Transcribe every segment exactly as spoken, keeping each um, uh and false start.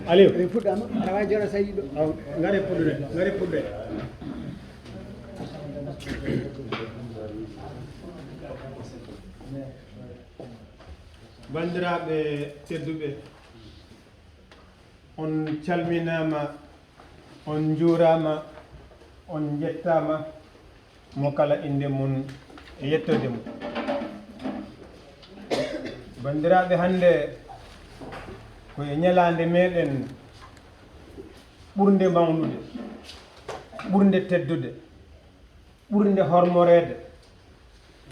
Aliou. En fuɗɗaama, aɗa waawi jooɗo saydi ɗo. Aw, ngare puɗɗude, ngare puɗɗude. Banndiraaɓe tedduɓe, on calminaama, on njuuraama, on njettaama, mo kala innde mum e yettoode mum. Banndiraaɓe, hannde ko e ñalaande meɗen ɓurnde mawnude, ɓurnde teddude, ɓurnde hormoreede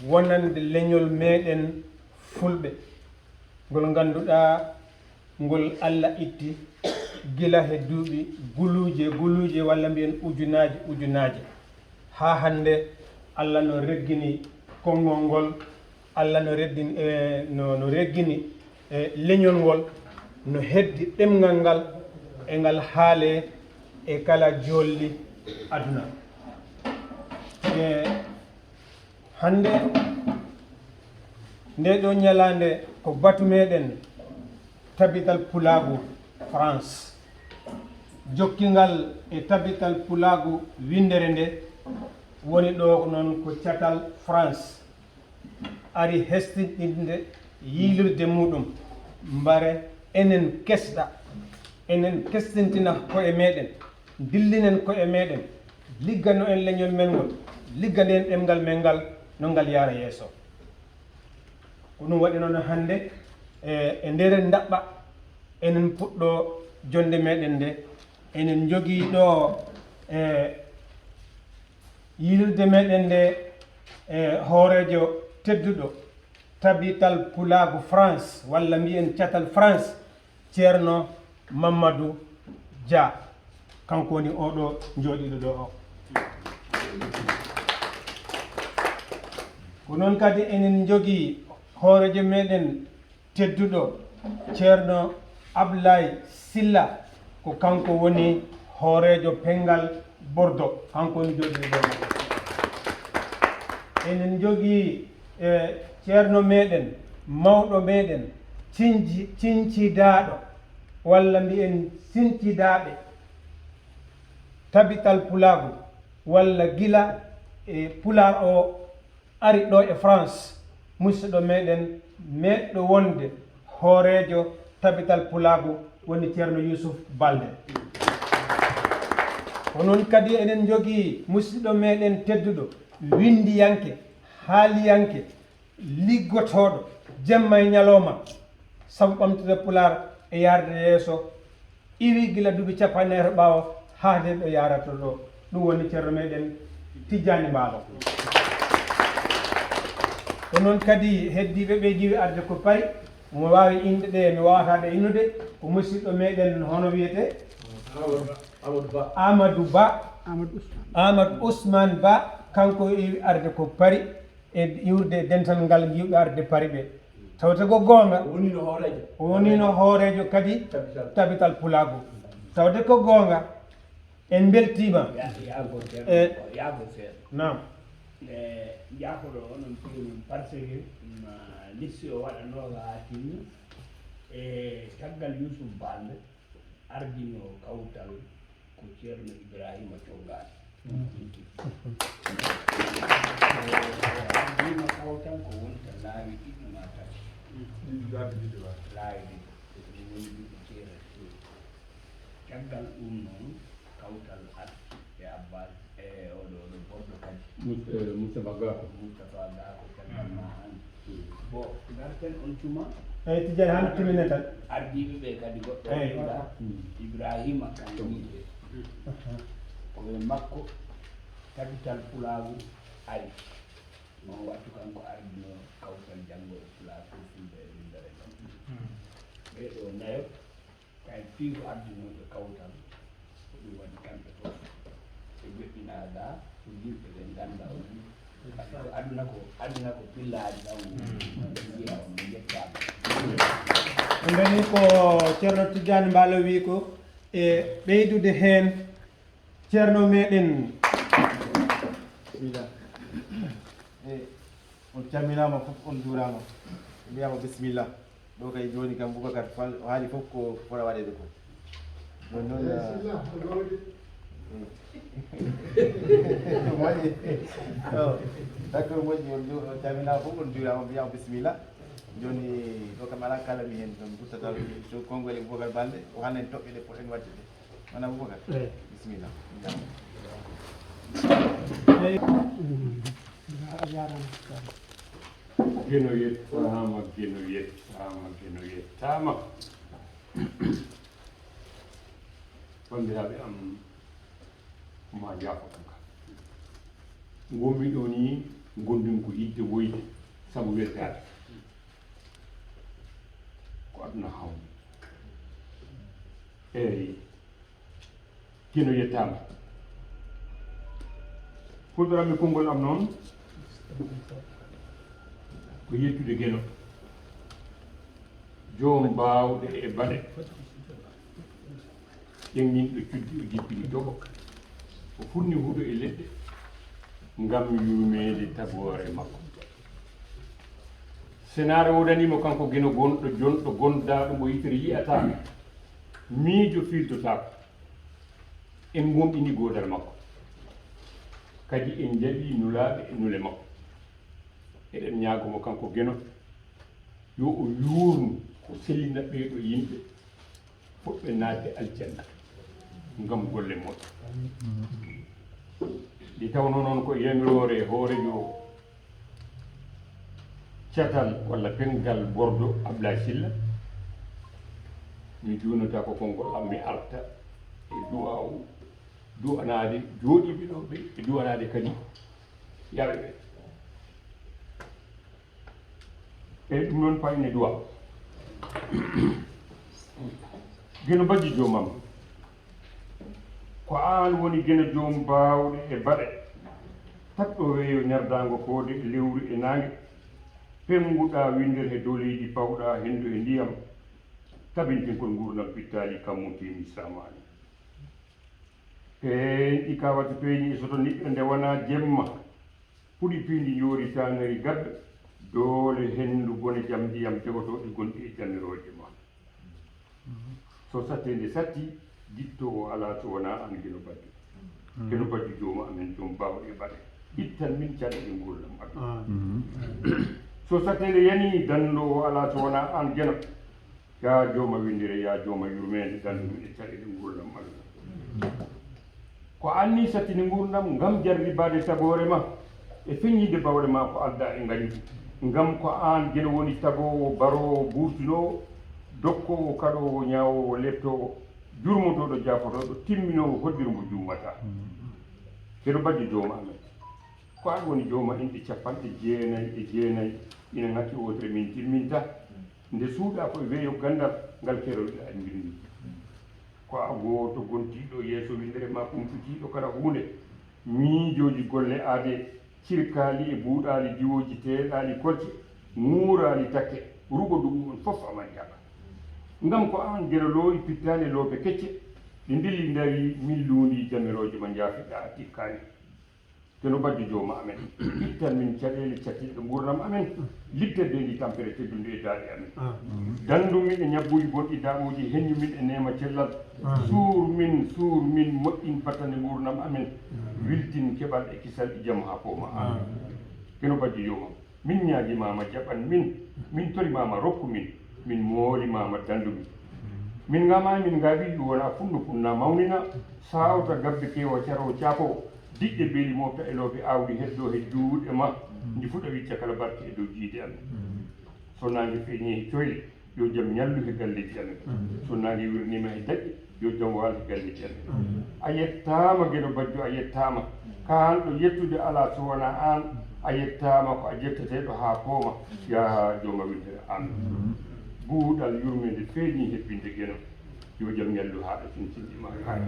wonande leñol meɗen Fulɓe, ngol ngannduɗaa ngol Allah itti gila he duuɓi guluuje guluuje, walla mbiyen ujunaaji ujunaaji. Haa hannde Allah no reggini konngol ngol, Allah no reddini, e, no, no reggini, e, leñol ngol, no heddi ɗemngal ngal e ngal haalee e kala jolli aduna. E, hannde, ndee ɗoo ñalaande ko batu meɗen Tabital Pulaagu France. Jokkingal e Tabital Pulaagu winndere nde woni ɗoo noon ko catal France. Ari hestinɗinde yiilirde muɗum, mbare enen kesɗa, enen kestintina koye meɗen, dillinen koye meɗen, liggano en leñol men ngol, liggano en ɗemngal men ngal, no ngal yaara yeeso. Ko ɗum waɗi noon hannde, e, e nder ndaɓɓa, enen puɗɗo jonnde meɗen nde, enen njogii ɗo, e, yiilirde meɗen nde, e, hooreejo tedduɗo Tabital Pulaagu France, walla mbiyen catal France, Ceerno Mamadou Dia, kanko woni oɗo jooɗiiɗo ɗo o. Ko noon kadi enen njogii hooreejo meɗen tedduɗo Ceerno Ablaye Sylla, ko kanko woni hooreejo penngal Bordeaux, kanko woni jooɗiiɗo ɗo. Enen njogii, e, ceerno meɗen, mawɗo meɗen, cinci-, ciñcidaaɗo, walla mbiyen sincidaaɓe Tabital Pulaagu, walla gila, e, Pulaar o ari ɗo e France, musidɗo meɗen meɗɗo wonde hooreejo Tabital Pulaagu woni Ceerno Yuusuf Balde. Ko noon kadi enen njogii musidɗo meɗen tedduɗo, winndiyanke, haaliyanke, liggotooɗo jemma e ñalooma, sabu ɓamtude Pulaar e yaarde yeeso, iwi gila duuɓi capanɗe nayi to ɓaawo haa nde ɗo yaarata ɗo. Ɗum woni ceerno meɗen Tijjaani Mbaalo. Ko noon kadi heddiiɓe ɓe iwi arde ko Paris, mo waawi inɗe ɗe mi waawataa ɗe innude, ko musidɗo meɗen hono wiyetee? Amadou Ba. Amadou Ba. Amadou Ousmane. Amadou Ousmane Ba, kanko iwi arde ko Paris. E iwrude e dental ngal ngiwɓe arde Paris ɓe. Tawte ko goonga. O wonino hooreejo. O wonino hooreejo kadi Tabital. Tabital Pulaagu. Tawte ko goonga. En mbeltiima. Ya-, yaago seeɗa. E, yaago seeɗa. Naam. E, jaafoɗo onon piyo non par ce que, mm, liste o waɗanooga haa timmi. E, caggal Yuusuf Balde, ardino kawtal ko Ceerno Ibraahiima Coggaani. Ardino kawtal ko wonta laawi ɗiɗi maa tati. Laawi ɗiɗi. Ɗum woni duuɓi jeetati. Caggal ɗum noon, kawtal arti e Abbas, e oɗo, oɗo Bordeaux kadi. Mus-, eh, Moustapha Gako. Moustapha Gako, caggal ma han. Bon, garten on tuma. Eyi, Tijjani, han timminata. Ardiiɓe ɓe kadi goɗɗo. Eyi. Ibrahima kan wiide. Ko e makko Tabital Pulaagu ari. On wattu kanko ardino kawtal janngo e Pulaagu, Fulɓe e winndere ɗon. Ɓee ɗo nayo. Kay piiw ardinooɓe kawtal, ko ɗum waɗi kamɓe fof ɓe joɗɗinaa ga, ko yimɓe ɓe ngannda on. Par ce que aduna ko, aduna ko pillaaji tan woni. Ɓe njiya on, ɓe njettaama. En mbelii ko Ceerno Tijjaani Mbaalo wii ko, e ɓeydude heen, Ceerno meɗen. Bismillah. E, on calminaama fof, on njuuraama. Mbiyaama bismillah. Ɗo kay jooni kam Boubacar Fall o haali fof ko fota waɗeede ko. Ɗum noon, ah, moƴƴi. Oh, d'accord, moƴƴi, on nju-, on calminaama fof, on njuuraama, on mbiyaama bisimilla. Jooni ɗo kam alaa kala mi heen, ɗum guttatal, so konngol e Boubacar Balde, o haalna en toɓɓe ɗe poɗɗen waɗde ɗe. Mana Boubacar? Eey. Bisimilla. Eey. A jaaraama. Geno yettaama, Geno yettaama, Geno yettaama. Banndiraaɓe am, ma njaafo kam kam. Ngonmi ɗo nii, ngonɗen ko yiɗde woyde, sabu weltaade. Ko aduna haawnii. Eey. Geno yettaama. Fuɗɗoranmi konngol am noon ko yettude Geno, joom baawɗe e baɗe, ƴeŋninɗo cuddi o jippini toɓo, o funni huɗo e leɗɗe ngam yurmeende tagoore makko. Senaare wodanii mo kanko Geno gonɗo, jonɗo, gondaaɗo mo yitere yi'ataa, miijo fiiltotaako. En ngoonɗinii goodal makko. Kadi en njaɓii nulaaɓe e nule makko. Eɗen ñaagoo mo kanko Geno, yo o yuurnu, o sellina ɓee ɗoo yimɓe, fotɓe naatde aljanna ngam golle moƴƴe. Nde tawnoo noon ko yamiroore hooreejo catal walla penngal Bordeaux, Ablaye Sylla, mi juunotaako konngol am, mi arta e duwaawu, duwanaade jooɗiiɓe ɗo ɓe, e duwanaade kadi yaaɓe ɓe. Eey, ɗum noon, payne duwa. Geno Bajjo joomam, ko aan woni Geno joom baawɗe e baɗe, taƴɗo weeyo ñardaango koode e lewru e naange, pennguɗaa winndere he dow leydi, pawɗaa henndu e ndiyam, tabintingol nguurndam pittaali kammu teemi saamaani. Peeñɗi kawata peeñi e soto niɓɓe nde wonaa jemma. Puɗi piindi njoori taanori gabbe, doole henndu bone jam ndiyam jogotooɗi gonɗi e jamirooje ma. So satteende satti, gittoowo alaa so wonaa aan Geno Bajjo. Geno Bajjo jooma amen, joom baawɗe e baɗe. Ittan min caɗeele nguurndam aduna. So satteende yanii, danndoowo alaa so wonaa aan Geno. Yaa jooma winndere, yaa jooma yurmeende, dandu min e caɗeele nguurndam aduna. Ko aan nii sattini nguurndam ngam jarribaade tagoore ma e feññinde baawɗe ma ko aldaa e ngañgu. Ngam ko aan Geno woni tagoowo, baroowo, buurtinoowo, dokkoowo, kaɗoowo, ñaawoowo, leeptoowo, jurmotooɗo, jaafotooɗo, timminoowo, hoddirmbo juumataa. Geno Bajjo jooma amen. Ko aan woni jooma inɗe capanɗe jeenayi e jeenayi, ina ŋakki wootere min timminta. Nde suuɗaa ko e weeyo ganndal ngal keerol e mbirndi. Ko a gooto gontiiɗo yeeso winndere ma, kumtitiiɗo kala huunde, miijooji golle aadee, cirkaali e buuɗaali diwooji, teeɗaali kolce, ŋuuraali takke, rugo ɗum on fof ama jaɓa. Ngam ko aan Geno loowi pittaali e loope kecce, ɗe ndilli ndarii, min luundii jamirooje ma njaafiɗaa tikkaani. Geno Bajjo jooma amen, ittan min caɗeele cattirɗe nguurndam amen, liɓte beeli tampere teddunde e daaɗe amen. Danndu min e ñabbuuli bonɗi daaɓooji, heññu min e neema cellal. Suur min, suur min, moƴƴin battane nguurndam amen, wiltin keɓal e kisal e jam haa pooma. Amin. Geno Bajjo jooma. Min ñaagimaama, jaɓan min. Min torimaama, rokku min. Min moolimaama, dandu min. Min ngamaani, min ngaabii, ɗum wona funno funna mawnina, saawta gabbe keewa caroo caakoo, diƴƴe beeli moofta e loope aawdi heddo he juuɗe ma, ndi fuɗa wicca kala barke e dow jiide amen. So naange feeñii he coyli, yo jam ñallu he galleeji amen. So naange wirniima he daƴƴe, yo jam waal he galleeji amen. A yettaama Geno Bajjo, a yettaama. Kaanɗo yettude alaa so wonaa aan, a yettaama, ko a jetteteeɗo haa pooma, yaa jooma winndere. Amin. Buuɗal yurmeende feeñii hebbinde Geno, yo jam ñallu haa ɗo tintinɗi ma kaari.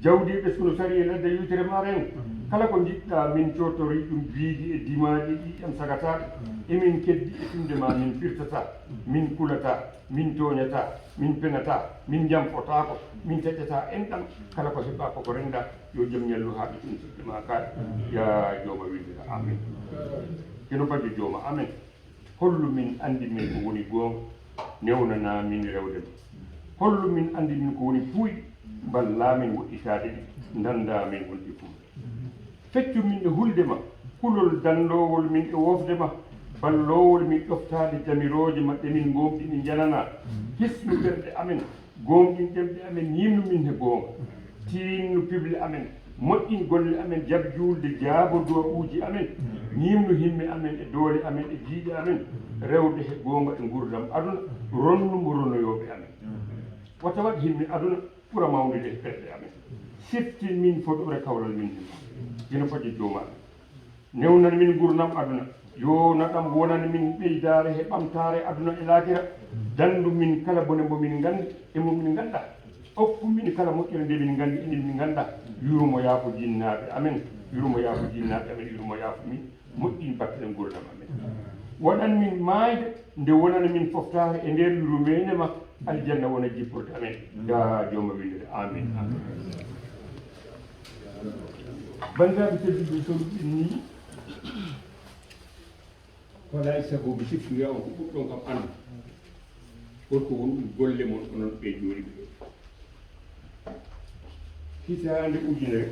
Jawdi e ɓesngu no sarii e ladde yewtere ma ren. Kala ko njiɗɗaa min cootorii ɗum, biidi e dimaaɗi ɗi en sagataaɓe. Emin keddi e tinde ma, min firtataa, min kulataa, min tooñataa, min penataa, min njamfotaako, min taƴataa enɗam. Kala ko heɓaa koko renndaa, yo jam ñallu haa ɗo tintinɗi ma kaari. Yaa jooma winndere. Amin. Geno Bajjo jooma amen. Hollu min, anndin min ko woni goonga, Newnanaa min rewde ma. Hollu min anndi min ko woni puuyɗi, mballaa min woɗɗitaade ɗi, ndanndaa min wonde puuyɗi. Feccu min e hulde ma, kulol danndoowol min e wofde ma, balloowol min ƴoftaade jamirooje ma ɗe min ngoomɗini njananaa. Hisnu ɓerɗe amen, gooŋɗin ɗemɗe amen, ñiimnu min he goonga. Tiinnu piɓle amen, moƴƴin golle amen, jaɓ juulde, jaabo duwawuuji amen, ñiimnu himme amen e doole amen e jiiɗe amen, rewde he goonga e nguurndam aduna, ronnu mo ronoyooɓe amen. Wata waɗ himme aduna ɓura mawnude e ɓerɗe amen. Siftin min fodoore kawral min he ma, geno fodde joomaaɓe. Newnan min nguurndam aduna, yoonaɗam wonan min ɓeydaare he ɓamtaare aduna e laakira. Danndu min kala bone mbo min nganndi e mo min nganndaa. Okku min kala moƴƴere nde min nganndi e nde min nganndaa. Yurmo yaafo jinnaaɓe amen, yurmo yaafo jinnaaɓe amen, yurmo yaafo min, moƴƴin battane nguurndam amen. Waɗan min maayde nde wonana min foftaare e nder yurmeende ma, aljanna wona jipporde amen. Yaa jooma winndere, amin, amin. Banndiraaɓe tedduɓe, so ɗum nii, ko alaa e sago mi siftondiraa on ko ɓurɗon kam anndu. Holko woni ɗum golle mon onon ɓe jooɗiiɓe ɗo? Hitaande ujunere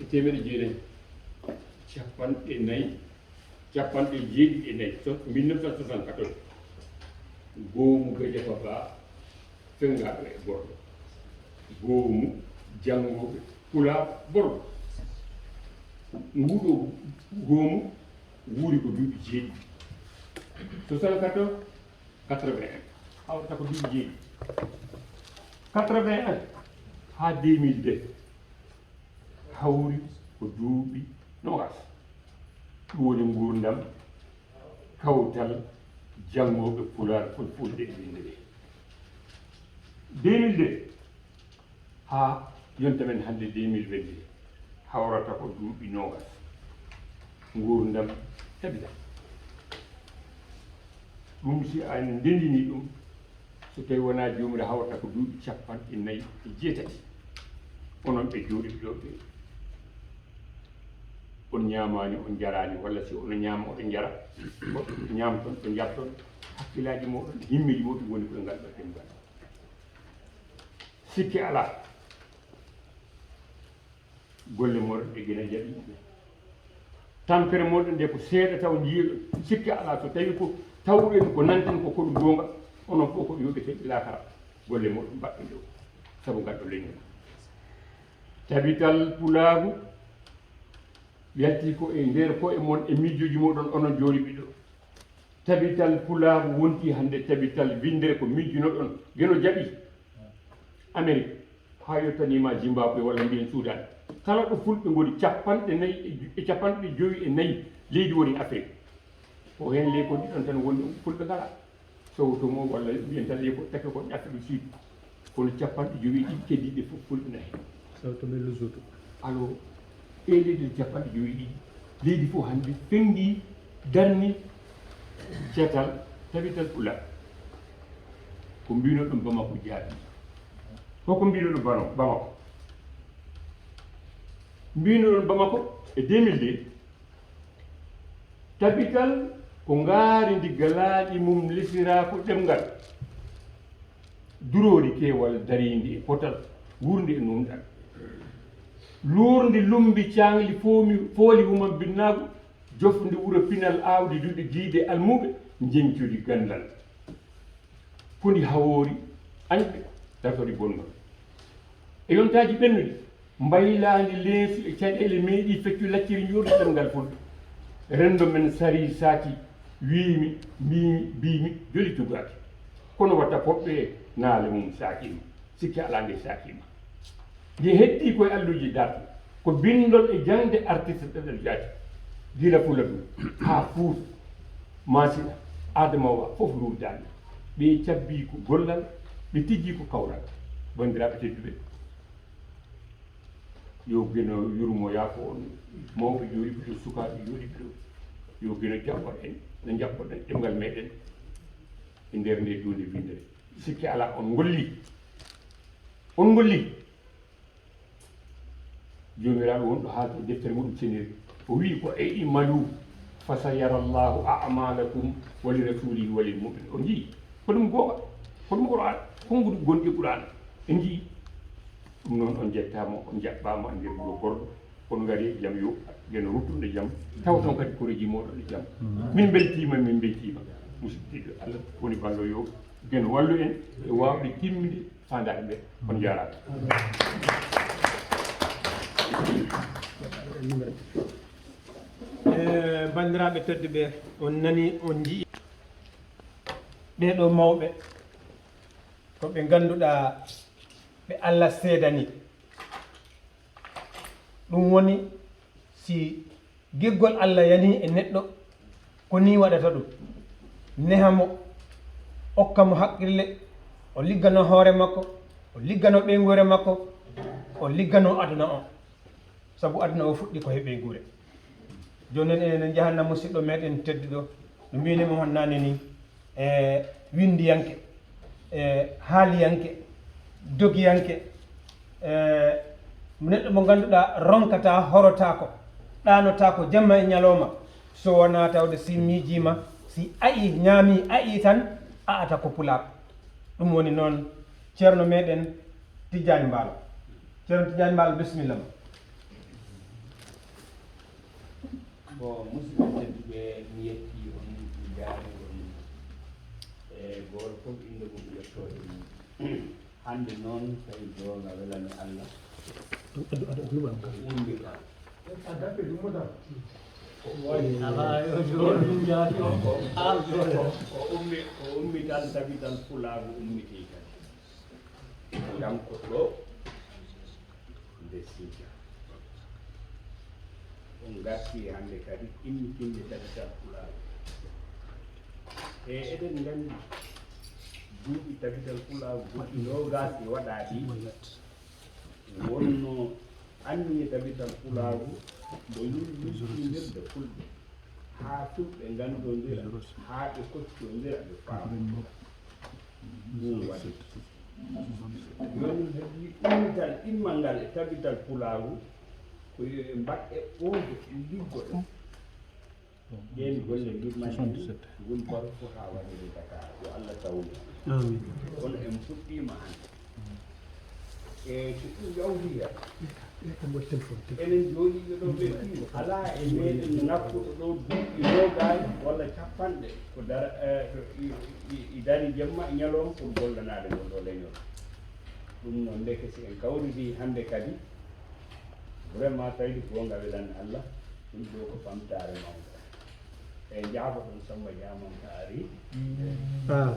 e teemeɗe jeenayi, capanɗe nayi, capanɗe jeeɗiɗi e nayi, so-, mille neuf cent soixante-quatorze, goomu Gajapa Ba, fenngaaɗo e Borgo. Goomu janngooɓe Pulaar Borgo. Nguuɗo goomu wuuri ko duuɓi jeeɗiɗi. Soixante-quatorze, quatre-vingt-un. Hawrata ko duuɓi jeeɗiɗi. Quatre-vingt-un haa deux mille deux. Hawri ko duuɓi noogas. Ɗum woni nguurndam kawtal janngooɓe Pulaar, Fulfulde e winndere. Deux mille deux haa yonta men hannde deux mille vingt-deux, hawrata ko duuɓi noogas. Nguurndam tabita. Ɗum si a ndendini ɗum, so tawi wonaa joomira, hawrata ko duuɓi capanɗe nayi e jeetati. Onon ɓe jooɗiiɓe ɗo ɓe, on ñaamaani, on njaraani, walla si on ñaama, oɗon njara, ko ñaamton, ko njarton, hakkillaaji mooɗon, himmeeji mooɗon woni koye ngal ɗo ɗemngal. Sikke alaa, golle mooɗon ɗe gena jaɓi. Tampere mooɗon nde ko seeɗa taw njiiɗon. Sikke alaa, so tawi ko tawɗen, ko nanten ko, ko ɗum goonga, onon fof ko yoɓete e laakara. Golle mooɗon mbaɗɗon ɗo, sabu ngal ɗo leñol. Tabital Pulaagu yalti ko e nder koye mon e miijooji mooɗon, onon jooɗiiɓe ɗo. Tabital Pulaagu wonti hannde tabital winndere ko miijunoɗon, geno jaɓi Amerik, haa yottaniima Zimbabwe walla mbiyen Sudan. Kala ɗo Fulɓe ngoni, capanɗe nayi e ju-, e capanɗe jowi e nayi leydi woni Afrik. Ko heen leykol ɗiɗon tan woni Fulɓe ngalaa. Sow Togo walla mbiyen tan leykol, takke ko Afrik du Sud. Kono capanɗe jowi e ɗiɗi keddiiɗe fof Fulɓe na heen. Sao Tomé Lesotho. Alors, e leyɗe capanɗe jowi e ɗiɗi, leydi fof hannde fenngii, darnii catal tabital Pulaar. Ko mbinoɗon Bamako jaabi. Koko mbinoɗon Bano-, Bamako? Mbinoɗon Bamako e deux mille deux, tabital ko ngaari ndi galaaɗi mum lesiraaku ɗemngal. Duroori keewal dariindi e potal, wuurndi e nuunɗal. Luurndi lummbi caangli foomi, fooli humam binnaagu, jofndi wuro pinal aawdi duɗi giide almuuɓe, njeñcudi ganndal. Kundi hawoori añɓe, dartori bonnol. E yontaaji ɓennuɗi, mbaylaandi leesu e caɗeele meeɗi feccu lacciri njoordi ɗemngal fulɓe. Renndo men sarii saaki, wiimi, mbiimi, mbiimi, joli tugaaki. Kono wata poɓɓe naale mum saakiima, sikke alaa nde saakiima. Nde heddii koye alluuji darɗe, ko binndol e jaŋde artirta ɗemɗe jaati. Gila Fuladuu haa Fuuta, Maasina, Adamawa fof luurdaani. Ɓe cabbii ko gollal, ɓe tijjii ko kawral. Banndiraaɓe tedduɓe, yo Geno yurmo yaafo on, mawɓe jooɗiiɓe ɗo, sukaaɓe jooɗiiɓe ɗo, yo Geno jaɓɓor en, no njaɓɓorɗen ɗemngal meeɗen e nder nde duunde winndere. Sikke alaa, on ngolli, on ngolli. Joomiraaɗo wonɗo haalde e deftere muɗum cenere, o wi'i ko: "E'i malu, Fasayara Allahu a'malakum wa li rasulihi wa lil mu'minin. On njii? Ko ɗum goonga? Ko ɗum Qur'an? Konnguɗi gonɗi Qur'an? En njii? Ɗum noon, on njettaama, on njaɓɓaama e nder wuro Bordo. Kono ngari e jam, yo Geno ruttu e jam, taw toon kadi koreeji mooɗon e jam. Min mbeltiima, min mbeltiima. Musidɗo Allah woni ballo, yo Geno wallu en e waawde timminde faandaare nde. On njaaraama. E, banndiraaɓe tedduɓe, on nani, on njii ɓee ɗoo mawɓe, ko ɓe ngannduɗaa ɓe Allah seedani. Ɗum woni, si giggol Allah yanii e neɗɗo, ko nii waɗata ɗum, neha mo, okka mo haqqille, o liggano hoore makko, o liggano ɓeynguure makko, o liggano aduna o. Sabu aduna o fuɗɗi ko he ɓeynguure. Jooni noon, enen en njahanna musidɗo meɗen tedduɗo, no mbiymi mo naane nii, e winndiyanke, e haaliyanke, dogiyanke, e neɗɗo mo ngannduɗaa ronkataa, horotaako, ɗaanotaako jamma e ñalooma, so wonaa tawde si miijiima, si ayi, ñaami, ayi tan, a ata ko pulaar. Ɗum woni noon Ceerno meɗen Tijjaani Mbaalo. Ceerno Tijjaani Mbaalo, bisimilla ma. Ko musidɓe tedduɓe, mi yetti on, mi jaari on. E gooto fof innde mum, yettooje mum. Hannde noon, tawi goonga welani Allah. Ɗum addu, addu, addu, addu. Ko ummi tan. Ko ummi, ko ummi tan tabital pulaagu ummitii kadi. Ngam ko ɗo nde sija. On ngarti hannde kadi immitinde tabital pulaagu. E eɗen nganndi duuɓi tabital pulaagu duuɓi noogaas e waɗaaɗi wonno anniye tabital pulaagu mo yulluɗindirde fulɓe. Haa fulɓe nganndondira, haa ɓe koccondira, ɓe faama. Ɗum waɗi. Yo min heddi ummital ɗimmal ngal e tabital pulaagu, ko yo ɓe mbaɗ eɓɓooje liggoɗe. Ɗeen golle ngimmanɗe ngol baro fota waɗede Dakar, yo Allah tawnu. Amin. Kono en puɗɗiima hannde. E ko ɗum yawti heen. Enen jooɗiiɓe ɗo ɓe ɗiɗo, alaa e meɗen ŋakkuɗo ɗo duuɓi noogaay walla capanɗe, ko dara, e, i, i, i dari jemma e ñalawma pour gollanaade ngol ɗo leñol. Ɗum noon, ndeke si en kawridii hannde kadi, vraiment, tawi ko goonga welani Allah, ɗum ɗo ko ɓamtaare mawnde. E njaafo ɗum Samba Diamanka ari. Ah.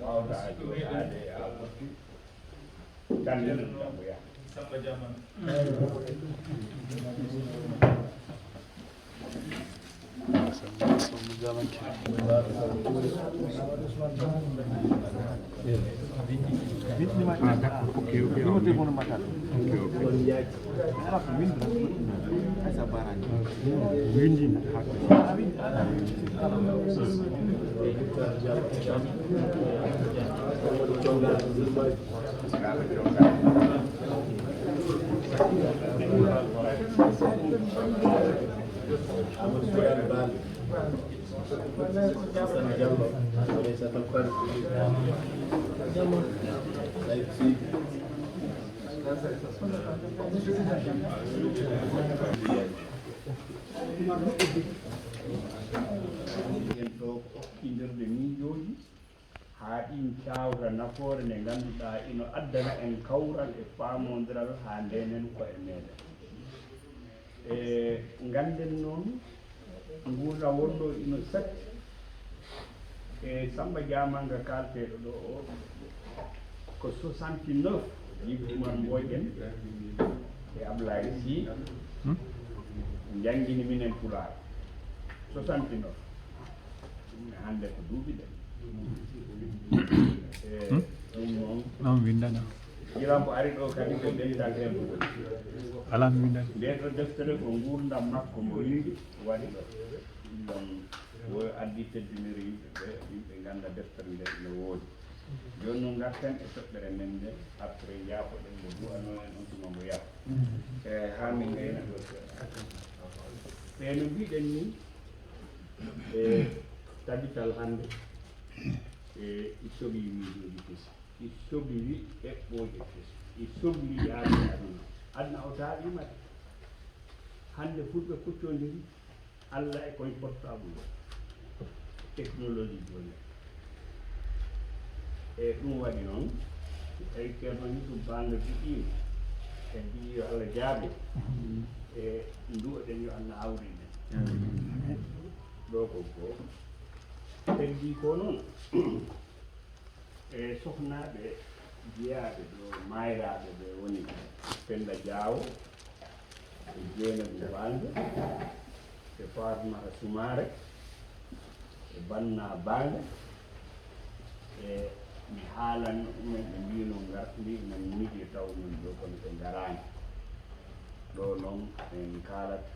Wawta jooɗaade haa ɓurti. Tan nenen tan ko yaha. Samba Diamanka. Amadou Soyane Bal. Hassane Diallo, Aissata Kane, Saïd Sy. En ɗo ko okkidirde miijooji, haa ɗiin caawta nafoore nde ngannduɗaa ino addana en kawral e paamondiral haa ndeenen koye meeɗen. E ngannden noon, nguurndam wonɗo ino satti. E Samba Diamanka kaalteeɗo ɗo o, ko soixante-neuf, Djiby Oumar Mbodjen e Ablaye Sy njanngini minen Pulaar. Soixante-neuf. Ɗum ne hannde ko duuɓi ɗe. E ɗum noon, ɗon winndana. Gila mbo ari ɗo kadi ko dental heɓugol. Alaa mi winndani. Nde ɗo deftere ko nguurndam makko mbo winndi waɗi ɗo. Ɗum ɗon o addi teddiniri yimɓe ɓe, yimɓe ngannda deftere nde no woodi. Jooni noon ngarten e toɓɓere men nde, après njaafoɗen mo du'anoo en on tuma mo yaha. E haa min ngayna ɗo seeɗa. E no mbiɗen nii, e tabital hannde, e i soɓi miijooji kesi, i soɓi eɓɓooje kesi, i soɓi yaade aduna. Aduna o taaɗiima de. Hannde fulɓe kuccondiri, Alla e koñ portable, technologie jooni. E ɗum waɗi noon, so tawi Ceerno Yuusuf Baal no joƴƴiima, en mbiyi yo Alla jaabin, e nduwoɗen yo Alla hawrin en. Ɗo ko goo. Heddii ko noon, e sohnaaɓe jeyaaɓe ɗo, maayraaɓe ɓe woni Pennda Jaawo, e Jeenabu Baande, e Faatumata Sumaare, e Banna Baande, e mi haalanno ɗumen, ɓe mbiino ngar-, mbi-, men miije taw men ɗo, kono ɓe ngaraani. Ɗo noon en kaalata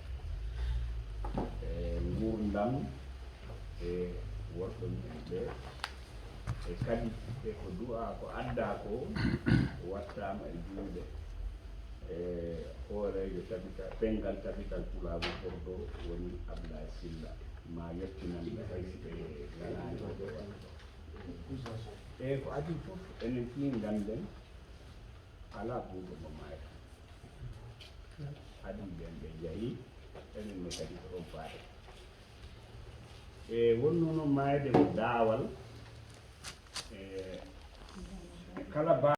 e nguurndam e worɓe mum ɓe, e kadi e ko du'aa, ko addaa ko wattaama e juuɗe e hooreejo tabita-, Penngal Tabital Pulaagu Bordeaux, woni Ablaye Sylla, ma yettinan ɓe hay si ɓe ngaraani oo ɗoo waktu. E ko adii fof, enen fii ngannden alaa buuɗo mo maayata. Adii ɓeen ɓe njahii, enen ne kadi ko ɗoon faaɗen. E wonno noon maayde ko daawal, e kala ba-